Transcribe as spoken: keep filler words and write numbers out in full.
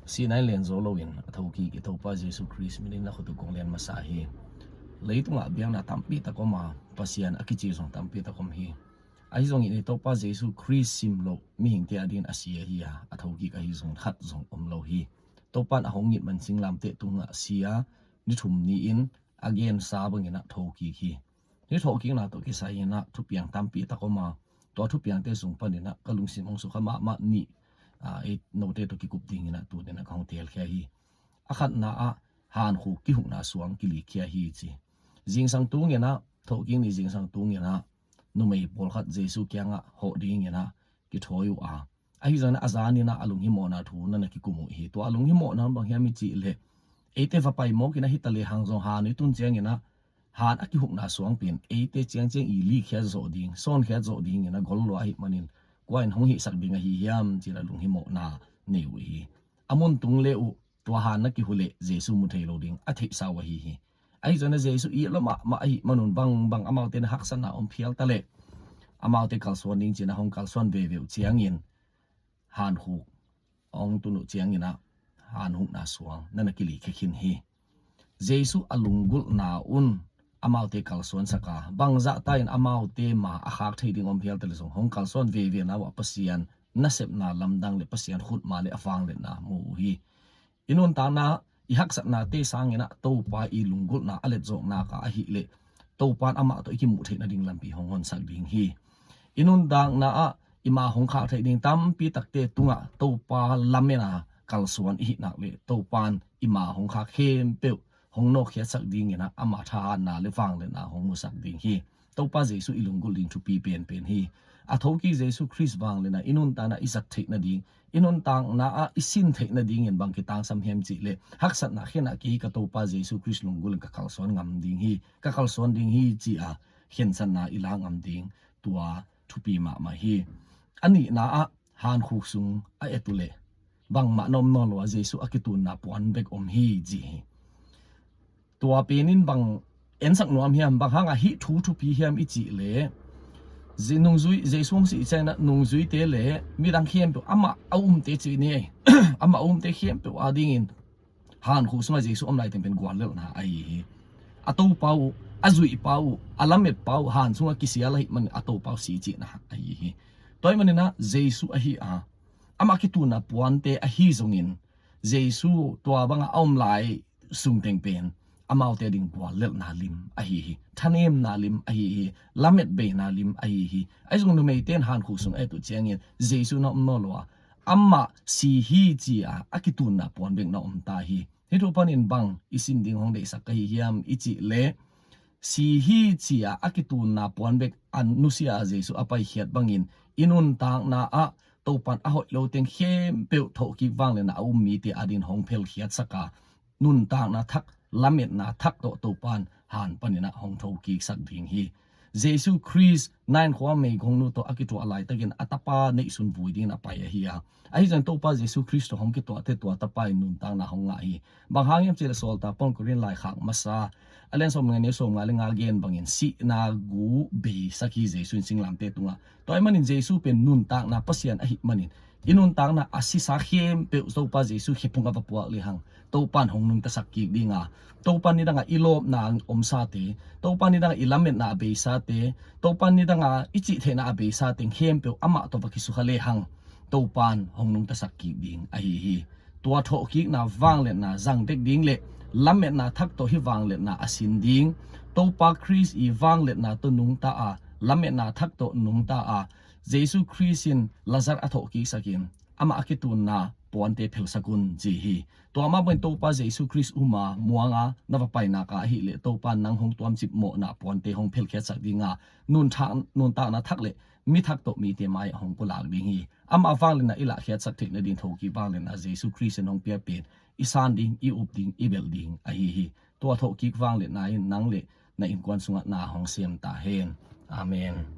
Sihna in len zo loin a thokik i Topa Jesu Khrist min in na khut uh kong len masa hi. Leitungah biakna tampi tak om a, Pasian a kici zong tampi tak om hi. Ahi zongin i Topa Jesu Khrist sim loh mihingte adingin a si ahi a, a thokik ahi zongin khat zong om lo hi. Topa in a hong it man singlamteh tungah a si a, ni thum ni-in a gensa bangin a thokik hi. Hih thawhkikna tawh kisai in ah thupiang tampi tak om a, tua thupiangte sung panin ah ka lungsim hong sukha mahmah nih, a, ei note tawh kikup dingin ah tuni-in ah ka hong teelkhia hi. A khatna ah hankhuk kihukna suang kilikkhia hi ci. Zingsang tungin ah, thawhkik ni zingsang tungin ah numei pawlkhat Jesu kiangah hawh dingin ah kithawi uh a, ahi zongin a zanin ah a lunghimawhna thu na na kikum uh hi. Tua a lunghimawhna bang hiam i cih leh, eite va pai mawkin ah hi ta lehang zong han i tun ciangin ah han a kihukna suang pen eite ciangciang i likkhiat zawh ding, sawnkhiat zawh dingin a gol lua ahih manin kua in hong hihsak ding ahi hiam ci-in a lunghimawhna nei uh hi. A mun tung le uh tua han na kihu leh Jesu mu thei lo ding a theihsa uh ahi hi. Ahi zongin a Jesu i lawm mahmah ahih manun bangbang amaute na haksatna om phial ta leh amaute kalsuan ding ci-in a hong kalsuan veve uh ciangin hankhuk hong tun uh ciangin ah hanhukna suang na na kilikkhia khin hi. Jesu a lunggulhna un amaute kalsuansak a, bangzahta in amaute ma a khak thei ding om phial ta leh zong hong kalsuan vevena uh ah Pasian nasepna lamdang le Pasian khutma le a vangliatna mu uh hi. I nuntakna i haksatnate sangin ah Topa i lunggulhna a letzawknak ah ahih leh Topa in amah tawh i kimuh theih nading lampi hong honsak ding hi. I nuntakna ah i ma hong khak theih ding tampi takte tungah Topa lametna kalsuan i hih nak leh Topa in i ma hong khak khempeuh hong nawkkhiatsak dingin ah ama thahatna le vangliatna hong musak ding hi. Topa Jesu i lunggulh ding thupi penpen hi. A thokik Jesu Khrist vangliatna i nuntakna i zat theih nading, i nuntakna ah i sin theih nadingin bang kitangsam hiam cih leh haksatna khen ah kei ka Topa Jesu Khrist lunggulh in ka kalsuan ngam ding hi, ka kalsuan ding hi ci-a khensatna i lak ngam ding tua thupi mahmah hi. A nihna ah hankhuk sung a et uh leh bangmah na om nawn lo a, Jesu a kitunna puan bek om hi ci hi. Tua pen in bang ensak nuam hiam, bang hangah hih thu thupi hiam i cih leh, Jesu hong sih ciangin ah nungzuite le midang khempeuh amah a umte ci ni ei, amah a umte khempeuh adingin hankhuk sungah Jesu om lai teng pen guallelhna ahi hi. A topa uh, a zuihpa uh, a lametpa uh han sungah kisial ahih manin a topa uh si cihna ahi hi. Tua ahih manin ah Jesu ahi a, amah kitunna puante ahi zongin Jesu tua bangah a om lai sung teng pen amaute ading guallelhna lim ahi hi, thanemna lim ahi hi, lametbeina lim ahi hi. Ahi zong numeite in hankhuk sung a et uh ciangin Jesu na om nawn lo a, amah si hi ci-a a kitunna puan bek na om ta hi. Hih thu panin bang i sin ding hong deihsak ka hi hiam i cih leh, si hi ci-a a kitunna puan bek a nusia a Jesu a paikhiat bangin i nuntakna ah Topa in a hoih lo teng khempeuh thawhkik vangliatna a um mite adingin hong phelkhiatsak a, nuntakna thak, lametna thak tawh Topa in han panin ah hong thokiksak ding hi. Jesu Khrist Nain khua meigongnu tawh a kituah laitakin a tapa neihsun vui dingin a pai ahi a, ahi zongin Topa Jesu Khrist tawh hong kituahte tua tapa in nuntakna hong ngah hi. Bang hang hiam cih leh Sawltak Paul in Korin laikhak masa a lian sawm le nga, neu sawm nga le nga gen bangin sihna gu beisak hi Jesu in singlamteh tungah. Tua ahih manin Jesu pen nuntakna Pasian ahih manin i nuntakna a sisa khempeuh Topa Jesu khephung a va puak lehang Topa in hong nungtasak kik ding a, Topa in nidangah i lawpna omsate, Topa in nidangah i lametna a beisate, Topa in nidangah i cihtheihna a beisate khempeuh amah tawh va kisukha lehang Topa in hong nungtasak kik ding ahi hi. Tua thawhkikna vangliatna zang dek ding le lametna thak tawh hih vangliatna a sin ding, Topa Khrist i vangliatna tawh nungta a, lametna thak tawh nungta a, Jesu Khrist in Lazar a thawhkiksakin amah a kitunna puante phelsak un ci hi. Tua mah bangin Topa Jesu Khrist um a muang a na va painak a ahih leh Topa in nang hong tuamcip mawhna puante hong phelkhiatsak ding a, nuntak, nuntakna thak le mi thak tawh mite mai-ah hong pulak ding hi. Amah vangliatna i lahkhiatsak theih nading thawhkik vangliatna Jesu Khrist in hong piak pen i san ding, i up ding, i belh ding ahi hi. Tua thawhkik vangliatna in nang le na innkuan sungah na hong sem ta hen. Amen.